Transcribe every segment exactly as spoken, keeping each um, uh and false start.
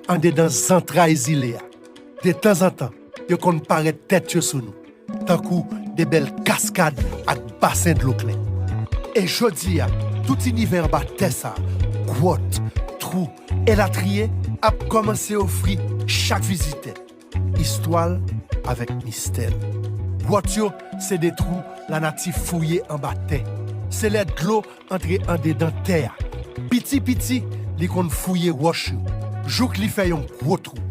Andedan zantray zile a. Detanzantan, yo konn parèt tèt yo sou nou, tankou de bèl kaskad ak basen dlo klè. E jodi a, tout inivè anba tè sa a, gwòt, twou, elatriye, ap kòmanse ofri chak vizitè istwa l avèk mistè l. Gwòt yo se de twou lanati fouye anba tè. Se lè dlo antre andedan tè a. Piti piti, li konn fouye wòch yo, jouk li fè yon gwo twou.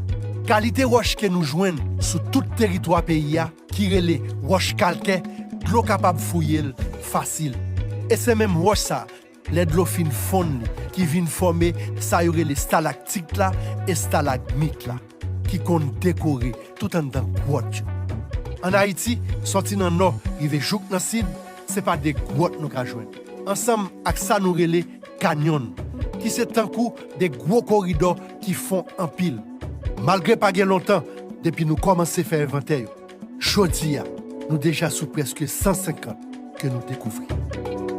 Kalite wòch ke nou jwenn sou tout teritwa peyi a, ki rele wòch kalkè, dlo kapab fouye l fasil. E se menm wòch sa, lè dlo fin fonn li, ki vin fòme sa yo rele stalaktit la e stalagmit la, ki konn dekore tout anndan gwòt yo. Ann Ayiti, sòti nan nò rive jouk nan sid, se pa de gwòt nou ka jwenn, ansanm ak sa nou rele kanyon, ki se tankou de gwo koridò ki fon anpil. Malgre pa gen lontan depi nou kòmanse fè envantè yo, jodi a, nou deja sou prèske san senkant ke nou dekouvri.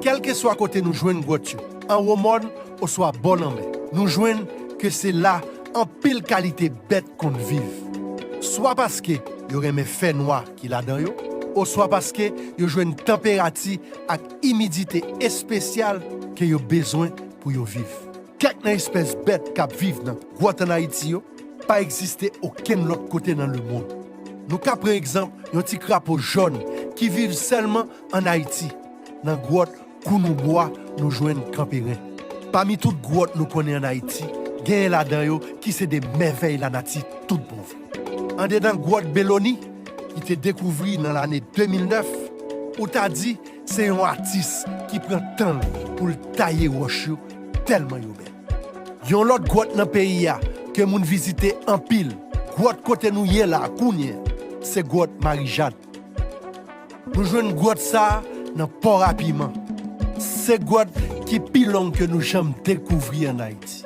Kèlkeswa kote nou jwenn gwòt yo, anwo mòn oswa bò lanmè, nou jwenn ke se la anpil kalite bèt konn viv. Swa paske yo renmen fè nwa ki ladan yo, oswa paske yo jwenn tanperati ak imidite espesyal ke yo bezwen pou yo viv. Kèk nan espès bèt k ap viv nan gwòt ann Ayiti yo pa egziste okenn lòt kote nan lemonn. Nou ka pran egzanp yon ti krapo jòn ki viv sèlman ann Ayiti, nan gwòt Kounoubwa nou jwenn Kanperen. Pami tout gwòt nou konnen ann Ayiti, genyen ladan yo ki se de mèvèy lanati tout bon vre. Andedan gwòt Beloni, ki te dekouvri nan lane de mil nèf, ou ta di se yon atis ki pran tan l pou l taye wòch yo, tèlman yo bèl. Yon lòt gwòt nan peyi a ke moun vizite anpil, gwòt kote nou ye la kounye a, se gwòt Marijàn. Nou jwenn gwòt sa a nan Pò Rapiman. Se gwòt ki pi long ke nou janm dekouvri ann Ayiti.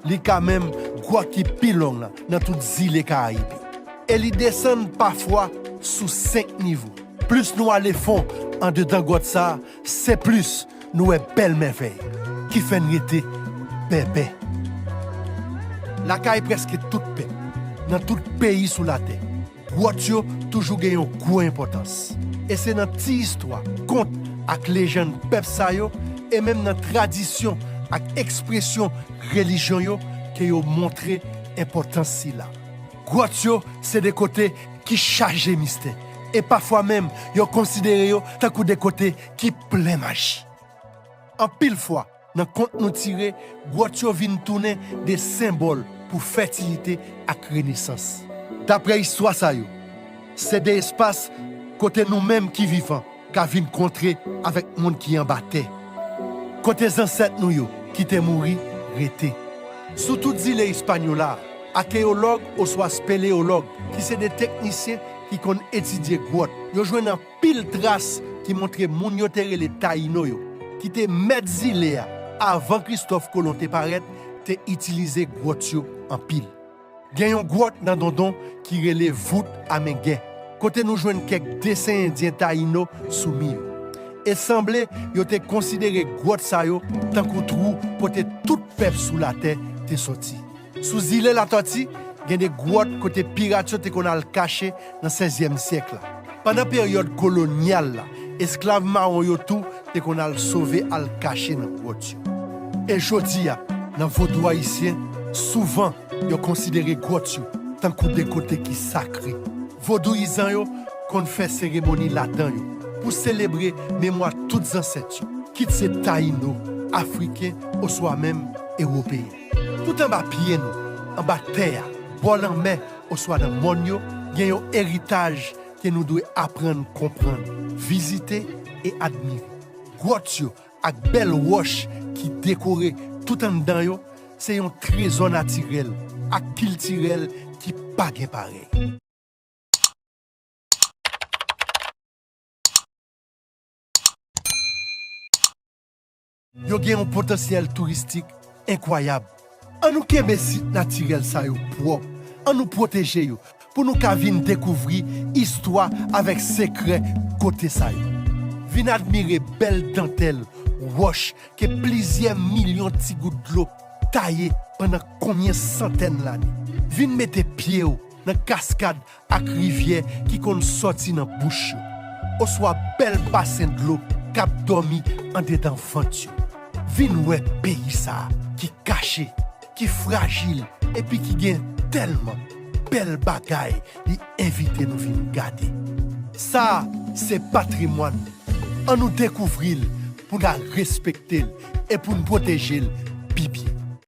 Li ka menm gwòt ki pi long nan, nan tout zile Karayib yo. E li desann pafwa sou senk nivo. Plis nou ale fon andedan gwòt sa a, se plis nou wè bèl mèvèy ki fè n rete bèbè. Lakay prèske tout pèp, nan tout peyi sou latè, gwòt yo toujou gen yon gwo enpòtans. E se nan ti istwa, kont ak lejann pèp sa yo, e menm nan tradisyon ak ekspresyon relijyon yo, ke yo montre enpòtans sila. Gwòt yo se de kote ki chaje mistè, e pafwa menm yo konsidere yo tankou de kote ki plen maji. Anpil fwa, nan kont nou tire, gwòt yo vin tounen de senbòl pou fètilite ak renesans. Daprè istwa sa yo, se de espas kote nou menm ki vivan ka vin kontre avèk moun ki anba tè, kote zansèt nou yo ki te mouri rete. Sou tout zile Ispanyola, akeyològ oswa speleyològ, ki se de teknisyen ki konn etidye gwòt, yo jwenn anpil tras ki montre moun yo te rele Tayino yo, ki te mèt zile a avan Kristòf Kolon te parèt, te itilize gwòt yo anpil. Gen yon gwòt nan Dondon ki rele Vout a Men Gè, kote nou jwenn kèk desen endyen Tayino sou mi yo. E sanble yo te konsidere gwòt sa yo tankou twou kote tout pèp sou latè te soti. Sou zile Latòti, gen de gwòt kote pirat yo te konn al kache nan sèzyèm syèk la. Pandan peryòd kolonyal la, esklav mawon yo tou te konn al sove al kache nan gwòt yo. E jodi a, nan vodou ayisyen, souvan yo konsidere gwòt yo tankou de kote ki sakre. Vodouyizan yo konn fè seremoni ladan yo pou selebre memwa tout zansèt yo, kit se Tayino, Afriken oswa menm Ewopeyen. Tout anba pye nou, anba tè a, bò lanmè oswa nan mòn yo, gen yon eritaj ke nou dwe aprann konprann, vizite e admire. Gwòt yo ak bèl wòch ki dekore tout anndan yo se yon trezò natirèl ak kiltirèl ki pa gen parèy. Yo gen yon potansyèl touristik enkwayab. Ann nou kenbe sit natirèl sa yo pwòp, ann nou pwoteje yo pou nou ka vin dekouvri istwa avèk sekrè kote sa yo. Vin admire bèl dantèl, wòch ke plizyè milyon ti gout dlo taye pandan konbyen santèn lane. Vin mete pye w nan kaskad ak rivyè ki konn sòti nan bouch yo, oswa bèl basen dlo k ap dòmi andedan vant yo. Vin wè peyi sa a ki kache, ki frajil, epi ki gen tèlman bèl bagay li envite nou vin gade. Sa a se patrimwàn nou. Ann nou dekouvri l pou n ka respekte l e pou n pwoteje l pi byen.